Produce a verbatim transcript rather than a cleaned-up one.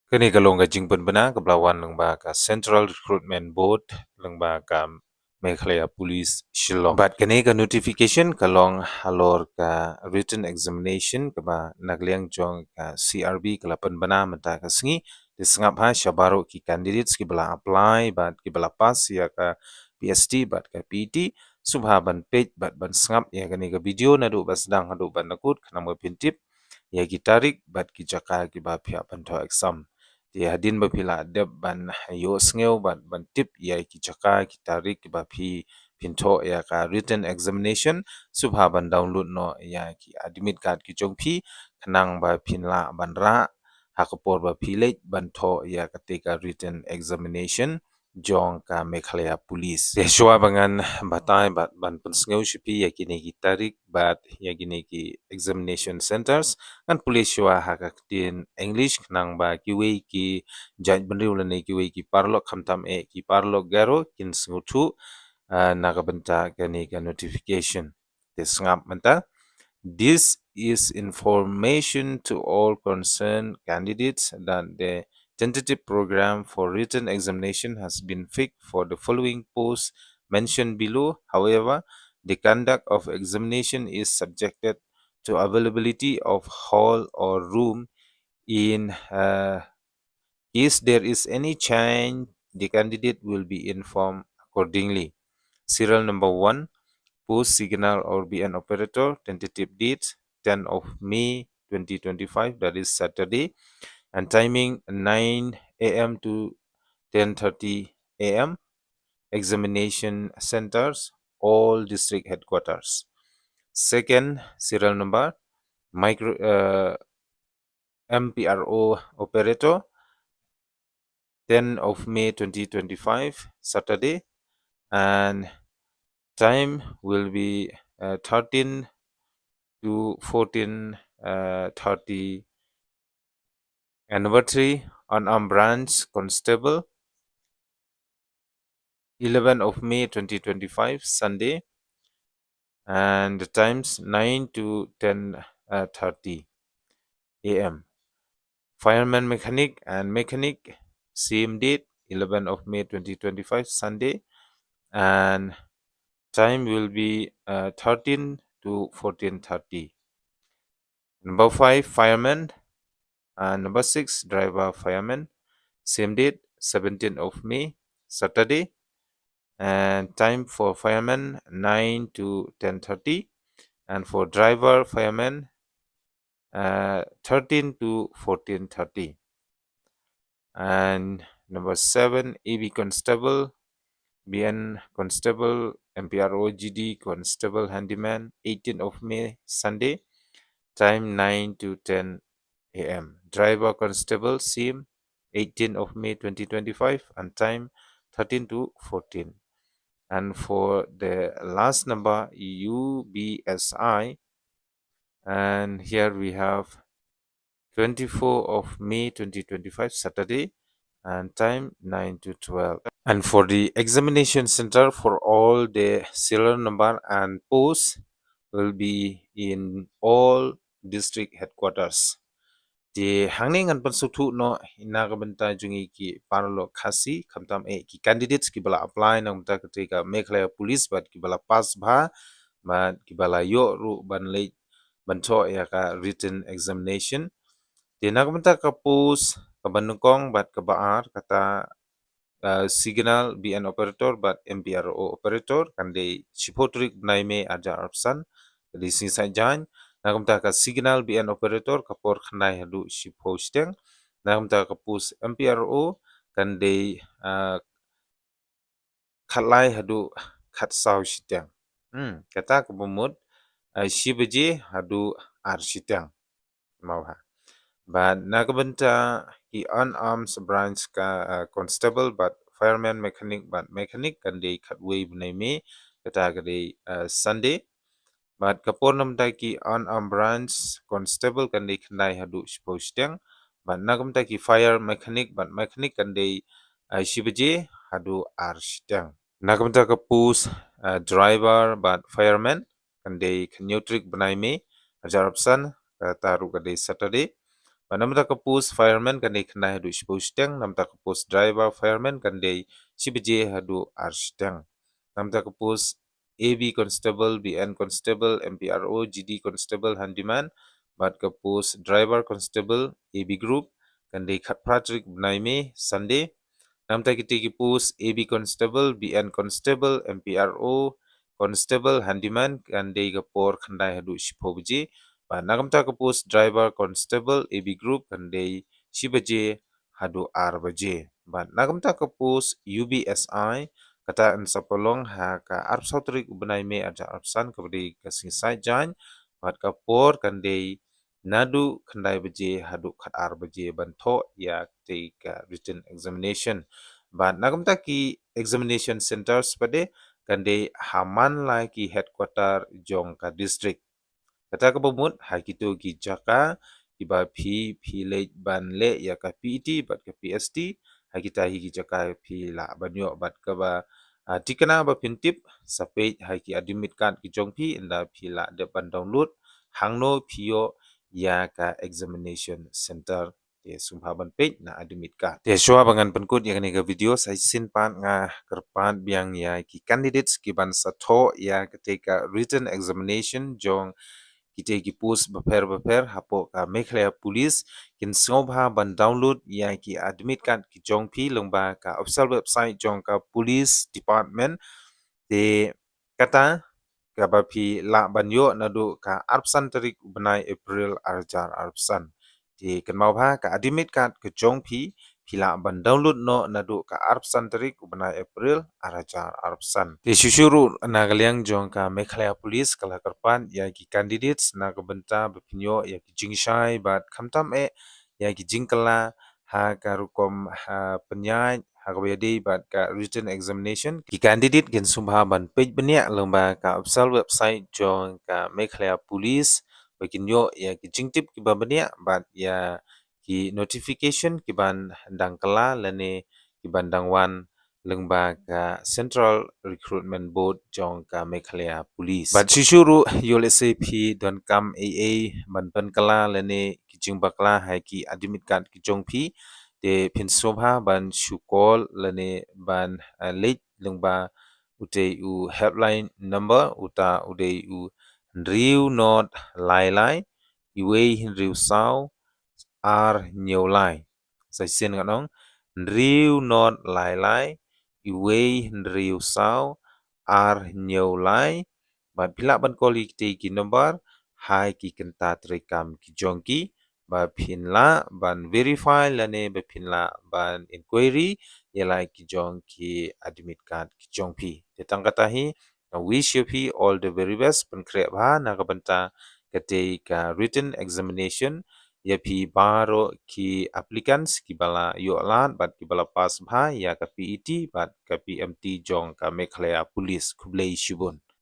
Kane ka long ka jingpynbna kaba la wan lyngba ka Central Recruitment Board lyngba ka Meghalaya Police Shillong. Bad kane ka notification ka long halor ka written examination kaba na ka liang jong ka C R B ka la pynbna mynta ka sngi. Te sngap ha sha baroh ki candidates kiba la apply bad kiba la pass ïa ka P S T bad ka P E T, sngewbha ban peit bad ban sngap ïa kane ka video naduh ba sdang haduh ban da kut khnang ba phin tip ïa ki tarik bad ki jaka kiba phi hap ban thoh exam. Te hadien ba phi la dep ban ïohsngew bad ban tip ïa ki jaka ki tarik kiba phi phin thoh ïa ka written examination, sngewbha ban download noh ïa ki admit card ki jong phi khnang ba phin lah ban rah ha ka por ba phi leit ban thoh ïa kata ka written examination jong ka Meghalaya Police. Te shuwa ba ngan batai bad ban pynsngew sha phi ïa kine ki tarik bad ïa kine ki examination centres, ngan pule shuwa ha ka ktien English khnang ba kiwei ki jaitbynriew lane kiwei ki paralok khamtam eh ki paralok Garo kin sngewthuh, ah, na ka bynta kane ka notification. Te sngap mynta. This is information to all concerned candidates that the tentative program for written examination has been fixed for the following posts mentioned below. However, the conduct of examination is subjected to availability of hall or room. In, uh, case there is any change, the candidate will be informed accordingly. Serial number one, post signal or B N operator, tentative date, tenth of May twenty twenty-five, that is Saturday, and timing nine A M to ten thirty A M. Examination centres, all district headquarters. Second serial number, micro, uh, M P R O operator, tenth of May twenty twenty-five, Saturday, and time will be, uh, thirteen to fourteen, uh, thirty. And number three, unarmed branch constable, eleventh of May twenty twenty-five, Sunday, and the times nine to ten, uh, thirty A M. Fireman mechanic and mechanic, same date, eleventh of May twenty twenty-five, Sunday, and time will be, uh, thirteen to fourteen thirty. Number five, fireman. And number six, driver fireman. Same date, seventeenth of May, Saturday. And time for fireman, nine to ten thirty. And for driver fireman, uh, thirteen to fourteen thirty. And number seven, A B constable, B N constable, M P R O G D constable handyman, eighteenth of May, Sunday, time nine to ten A M. Driver constable, same, eighteenth of May twenty twenty-five, and time thirteen to fourteen. And for the last number, U B S I, and here we have twenty-fourth of May twenty twenty-five, Saturday, and time nine to twelve. And for the examination centre for all the serial number and post will be in all district headquarters. Te hangne ngan pynsngewthuh noh na ka bynta jong ngi ki paralok Khasi, khamtam eh ki candidates kiba la apply na ka bynta ka Meghalaya Police bad kiba la pass bha bad kiba la ïoh ruh ban leit ban thoh ïa ka written examination. Te na ka bynta ka post kaba nyngkong bad kaba ar, kata, uh, signal B N operator bad M P R O operator, kan dei shiphew tarik bnai May arhajar arphew san, ka dei sngi Saitjaiñ. Na ka bynta ka signal B N operator, ka por khyndai haduh shiphew shiteng. Na ka bynta ka post M P R O, kan dei, uh, khatlai haduh khatsaw shiteng. Hmm, kata kaba mut, uh, shi baje haduh ar shiteng. Mo bha. Bad na ka bynta ki unarmed branch ka, uh, constable bad fireman mechanic bad mechanic, kan dei khatwei bnai May, kata ka dei, uh, Sunday. Bad ka por na ka bynta ki unarmed branch constable, kan dei khyndai haduh shiphew shiteng. Bad na ka bynta ki fire mechanic bad mechanic, kan dei, uh, shi baje haduh ar shiteng. Na ka bynta ka post, uh, driver bad fireman, kan dei khathynñiew tarik bnai May arhajar arphew san, kata ruh ka dei Saturday. Namar ka post fireman kan dei khyndai haduh shiphew shiteng, namar ka post driver fireman kan dei shi baje haduh ar shiteng. Namar ka post A B Constable, B N Constable, M P R O, G D Constable, Handyman, bad ka post Driver Constable, A B Group, kan dei khatphra tarik bnai May, Sunday. Namar kita ki post A B Constable, B N Constable, M P R O, Constable, Handyman, kan dei ka por khyndai haduh shiphew baje. Bad namar ka post Driver Constable, A B Group, kan dei shi baje haduh ar baje. Bad namar ka post U B S I, kata yn sa pynlong ha ka arphew saw tarik u bnai May arhajar arphew san, kaba dei ka sngi Saitjaiñ, bad ka por kan dei naduh khyndai baje haduh khatar baje ban thoh ïa kata ka written examination. Bad namar ki examination centres pat de kan dei ha man la ki headquarter jong ka district. Kata kaba mut ha kito ki jaka kiba phi, phi leit ban leh ïa ka P E T bad ka P S T, ha kita hi ki jaka phi lah ban ïoh. Bad kaba, ah, thikna ba phin tip, sa peit ha ki admit card ki jong phi, ynda phi lah dep ban download hangno phi ïoh ïa ka examination centre. Te sngewbha ban peit na admit card. Te shuwa ba ngan pynkut ïa kane ka video, sa shisien pat nga kyrpad biang ïa ki candidates kiban sa thoh ïa kata ka written examination jong kita ki post bapher bapher hapoh ka Meghalaya Police, kin sngewbha ban download ïa ki admit card ki jong phi lyngba ka official website jong ka Police Department. Te kata kaba phi lah ban ïoh naduh ka arphew san tarik u bnai April arhajar arphew san. Te kynmaw bha, ka admit card ka jong phi, phi lah ban download noh naduh ka arphew san tarik u bnai April arhajar arphew san. Te shuh shuh ruh na ka liang jong ka Meghalaya Police ka la kyrpad ïa ki candidates na ka bynta ba phin ïoh ïa ki jingshai bad khamtam eh ïa ki jingkylla ha ka rukom, ha, pynïaid ha kaba ïadei bad ka written examination. Ki candidate kin sngewbha ban peit bniah lyngba ka official website jong ka Meghalaya Police ba kin ïoh ïa ki jingtip kiba bniah bad ïa ki notification kiban dang kylla lane kiban dang wan lyngba ka Central Recruitment Board jong ka Meghalaya Police. Bad shuh shuh ruh, ïoh lehse phi donkam ei ei ban pynkylla lane ki jingbakla ha ki admit card ki jong phi, te phin sngewbha ban shu call lane ban, eh, leit lyngba utei u helpline number, uta u dei u hynriew nod lai lai, iwei hynriew saw, ar hynñiew lai. Sa shisien ngan ong, hynriew nod lai lai, iwei hynriew saw, ar hynñiew lai. Bad phi lah ban call ïa kitei ki number ha ki kynta treikam ki jong ki ba phin lah ban verify lane ba phin lah ban inquiry ïa la ki jong ki admit card ki jong phi. Te tang kata hi, nga wish ïa phi all the very best, pynkhreh bha na ka bynta katei ka written examination ïa phi baroh ki applicants kiba la ïoh lad bad kiba la pass bha ïa ka P E T bad ka P M T jong ka Meghalaya Police. Khublei shibun.